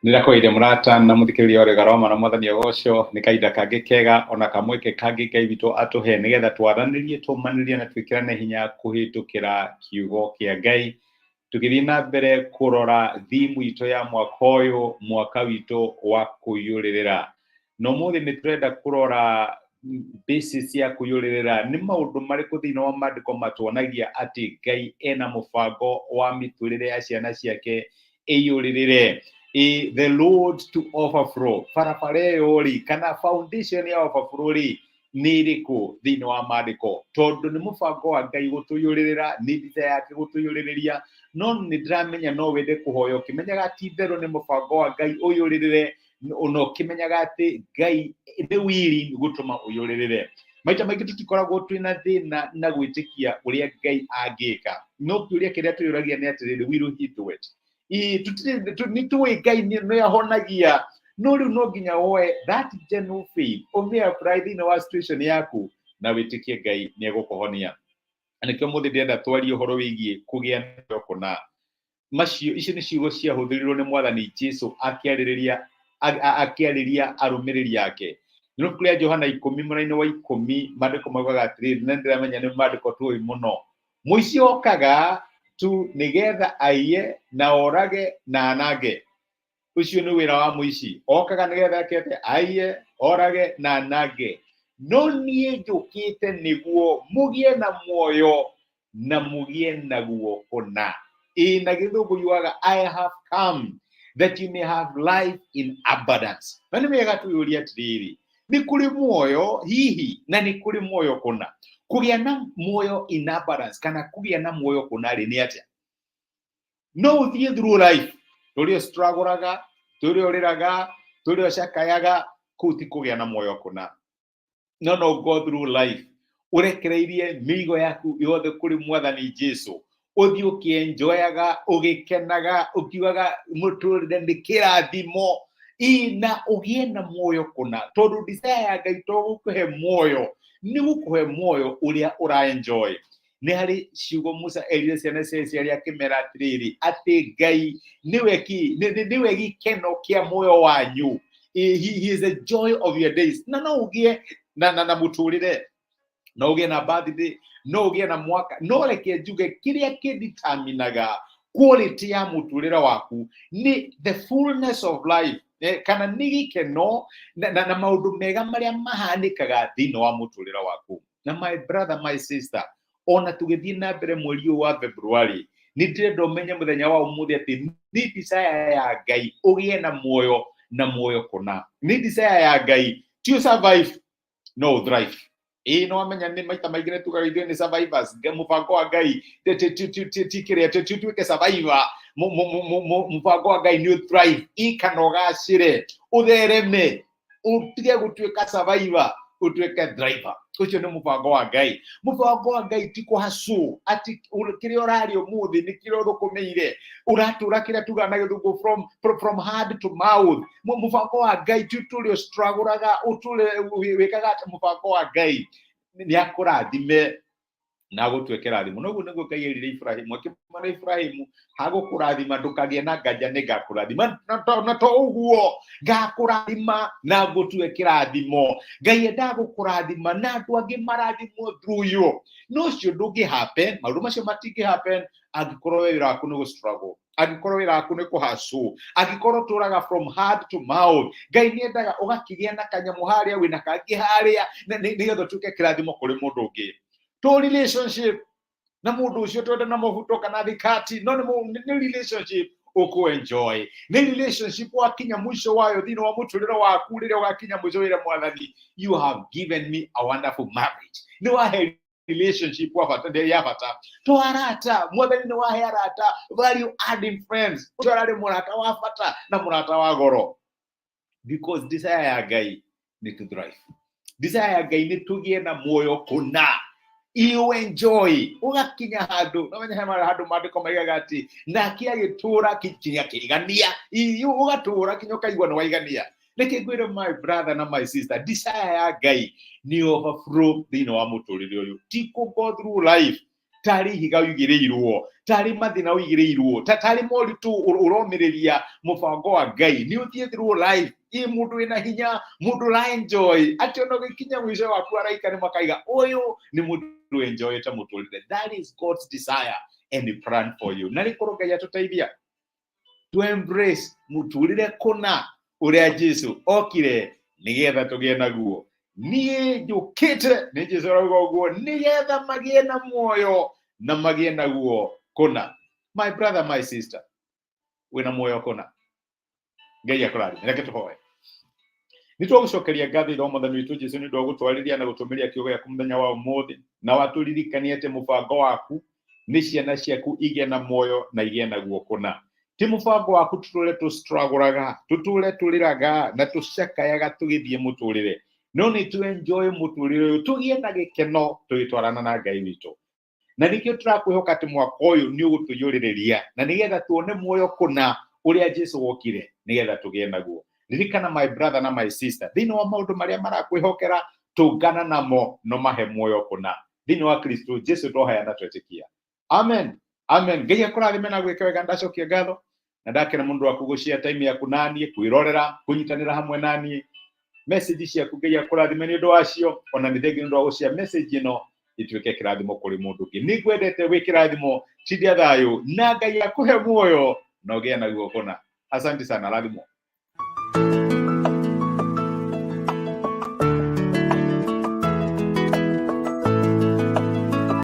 Nĩndakũgeithia mũrata na mũthikĩrĩria wa Rũgano rwa Ma na Mwathani agocwo. Nĩ kahinda kangĩ kega ona kamweke kangĩ Ngai witũ atũhe nĩgetha twaranĩrie, tũmanĩrie na twĩkĩrane hinya kũhĩtũkĩra kiugo kĩa Ngai. Tũgĩthiĩ na mbere kũrora thimu itũ ya mwaka ũyũ, mwaka witũ wa kũiyũrĩrĩra. Na ũmũthĩ nĩ tũrenda kũrora basis ya kũiyũrĩrĩra. Nĩ maũndũ marĩkũ thĩinĩ wa maandĩko matuonagia atĩ Ngai ena mũbango wa mĩtũrĩre ya ciana ciake ĩiyũrĩrĩre? The road to overflow, barabara ĩyo rĩ, kana foundation ya overflow rĩ, nĩ ĩrĩkũ thĩinĩ wa maandĩko? Tondũ nĩ mũbango wa Ngai gũtũiyũrĩrĩra, nĩ desire yake gũtũiyũrĩrĩria. No nĩ ndĩramenya no wende kũhoya ũkĩmenyaga ti itherũ nĩ mũbango wa Ngai ũiyũrĩrĩre, ona ũkĩmenyaga atĩ Ngai nĩ willing gũtũma ũiyũrĩrĩre. Maita maingĩ tũtikoragwo twĩna thĩna na gwĩtĩkia ũrĩa Ngai angĩka, no kĩũria kĩrĩa twĩyũragia nĩ atĩrĩrĩ, will he do it? Nĩ tũĩ Ngai nĩ ahonagia, no rĩu no nginya woe that genuine faith, ũmĩ apply thĩinĩ wa situation yaku na wĩtĩkie Ngai nĩ egũkũhonia. Na nĩkĩo mũthĩ ndĩrenda twarie ũhoro wĩgiĩ kũgĩa na kũna. Macio, icio nĩ ciugo ciahũthĩrirwo nĩ Mwathani Jesu akĩarĩria arũmĩrĩri ake. Nĩ ibuku rĩa Johana 10 mwena-inĩ wa 10, maandĩko maugaga atĩrĩrĩ, na nĩndĩramenya nĩ maandĩko tũĩ mũno: mũici okaga tu nĩgetha aiye na orage na anange. Ũcio nĩ wĩra wa mũici, okaga nĩgetha akete aiye, orage na anange. No niĩ njũkĩte nĩguo mũgĩe na muoyo na mũgĩe naguo kũna. Ĩ na Gĩthũngũ yugaga, "I have come that you may have life in abundance." Na nĩ wega twĩyũrie atĩrĩrĩ, nĩ kũrĩ muoyo hihi na nĩ kũrĩ muoyo kũna? Kũgĩa na muoyo in abundance kana kũgĩa na muoyo kũna rĩ, nĩ atĩa? No ũthiĩ through life tũrĩ struggle, tũrĩ ũrĩraga, tũrĩ ũcakayaga, kũu ti kũgĩa na muoyo kũna. No go through life ũrekereirie mĩrigo yaku yothe kũrĩ Mwathani Jesu, ũthiĩ ũkĩenjoyaga, ũgĩkenaga, ũkiugaga mũtũrĩre nĩ kĩrathimo, na ũgĩe na muoyo kũna. Tondũ desire ya Ngai to gũkũhe muoyo, nĩ gũkũhe muoyo ũrĩa ũra enjoy. Nĩ harĩ ciugo Musa erire ciana cia Isiraeli akĩmera atĩrĩrĩ, atĩ Ngai nĩwe ki nĩwe gĩkeno kĩa muoyo wanyu. He is the joy of your days. Na no ũgĩe na mũtũrĩre, no ũgĩe na birthday, no ũgĩe na mwaka, no reke njuge kĩrĩa kĩditaminaga quality ya mũtũrĩre waku nĩ the fullness of life, kana nĩ gĩkeno na maũndũ mega marĩa mahanĩkaga thĩinĩ wa mũtũrĩre waku. Na my brother, my sister, ona tũgĩthiĩ na mbere mweri ũyũ wa February, nĩ ndĩrenda ũmenye mũthenya wa ũmũthĩ atĩ nĩ desire ya Ngai ũgĩe na muoyo na muoyo kũna. Nĩ desire ya Ngai ti survive no thrive. Ĩĩ, no amenya nĩ maita maingĩ nĩ tugaga ithuĩ nĩ survivors. Mũbango wa Ngai ti kĩrĩa tuĩke survivor. Mũbango wa Ngai nĩ thrive, kana ũgacĩre, ũthereme, ũtige gũtuĩka survivor, ũtuĩke driver. Ũcio nĩ mũbango wa Ngai. Mũbango wa Ngai ti kũhacũ atĩ kĩrĩa ũrarĩa ũmũthĩ nĩ kĩrĩa ũthũkũmĩire, ũratũra kĩrĩa tugaga na Gĩthũngũ from hand to mouth. Mũbango wa Ngai ti ũtũre ũstragũraga, ũtũre wĩkaga atĩ. Mũbango wa Ngai nĩ akũrathime na gũtue kĩrathimo. Noguo nĩguo Ngai erire Ibrahimu, akĩmwĩra, "Ibrahimu, hagũkũrathima ndũkagĩe na nganja, nĩ ngakũrathima." Na to ũguo, ngakũrathima na ngũtue kĩrathimo. Ngai endaga gũkũrathima na andũ angĩ marathimwo through you. No ũcio ndũngĩ happen, maũndũ macio matingĩ happen angĩkorwo we wĩra waku nĩ gũ struggle, angĩkorwo wĩra waku nĩ kũhacũ, angĩkorwo ũtũraga from hand to mouth. Ngai nĩ endaga ũgakĩgĩa na kanyamũ harĩa wĩna kangĩ harĩa nĩgetha ũtuĩke kĩrathimo kũrĩ mũndũ ũngĩ. To relationship na mũndũ ũcio twenda na mũbuto kana thikati, no nĩ relationship ũkũ enjoy, nĩ relationship wakinya mũico wayo thĩinĩ wa mũtũrĩre waku. Rĩrĩa ũgakinya mũico wĩre Mwathani, "You have given me a wonderful marriage." Nĩ wahe relationship wa bata, ndĩ ya bata to arata. Mwathani nĩ wahe arata, value adding friends. Ũcio ararĩ mũrata wa bata na mũrata wa goro, because desire ya Ngai nĩ to thrive. Desire ya Ngai nĩ tũgĩe na muoyo kũna you enjoy, ũgakinya handũ no menye he handũ maandĩko maigaga atĩ nake agĩtũra kinya kĩigania. Ũgatũra kinya ũkaigua nĩ waigania. Reke ngwĩre, my brother na my sister, desire ya Ngai nĩ overflow thĩinĩ wa mũtũrĩre ũyũ, ti kũ go through life. Tarĩ ihiga ũigĩrĩirwo, tarĩ mathĩna ũigĩrĩirwo, tarĩ moritũ ũromĩrĩria mũbango wa Ngai. Nĩ ũthiĩ through life ĩ mũndũ wĩna hinya, mũndũ ũra enjoy, atĩ ona ũgĩkinya mũico waku araika nĩ makaiga ũyũ nĩ mũndũ enjoyete mũtũrĩre. That is God's desire and plan for you. Na rĩkorwo Ngai atũteithia to embrace mũtũrĩre kũna ũrĩa Jesu okire nĩgetha tũgĩe naguo. Niĩ njũkĩte, nĩ Jesu arauga ũguo, nĩgetha magĩe na muoyo na magĩe naguo kũna. My brother, my sister, wĩna muoyo kũna? Ngai akũrathime. Reke tũhoe. Nĩ twagũcokeria ngatho ithe wa Mwathani witũ Jesu nĩ ũndũ wa gũtwarĩria na gũtũmĩria kiugo gĩaku mũthenya wa ũmũthĩ, na watũririkania atĩ mũbango waku nĩ ciana ciaku igĩe na muoyo na igĩe naguo kũna. Ti mũbango waku tũtũre tũstragũraga, tũtũre tũrĩraga na tũcakayaga tũgĩthiĩ mũtũrĩre, no nĩ tũ enjoy mũtũrĩre ũyũ, tũgĩe na gĩkeno tũgĩtwarana na Ngai witũ. Na nĩkĩo tũrakwĩhoka atĩ mwaka ũyũ nĩ ũgũtũiyũrĩrĩria, na nĩgetha tuone muoyo kũna ũrĩa Jesu wokire nĩgetha tũgĩe naguo. Ririkana, my brother na my sister, thĩinĩ wa maũndũ marĩa marakwĩhokera, tũngana namo no mahe muoyo kũna thĩinĩ wa Kristo Jesu. Twahoya na twetĩkia, amen, amen. Ngai akũrathime na gwĩka wega. Ndacokia ngatho na ndakena mũndũ waku gũcia time yaku naniĩ, kwĩrorera, kũnyitanĩra hamwe naniĩ. Message ciaku, Ngai akũrathime nĩ ũndũ wacio. Ona nĩ thengi nĩ ũndũ wa gũcia message ĩno ituĩke kĩrathimo kũrĩ mũndũ ũngĩ. Nĩ ngwendete, wĩ kĩrathimo. Tindia thayũ na Ngai akũhe muoyo na ũgĩe naguo kũna. Asante sana, rathimo.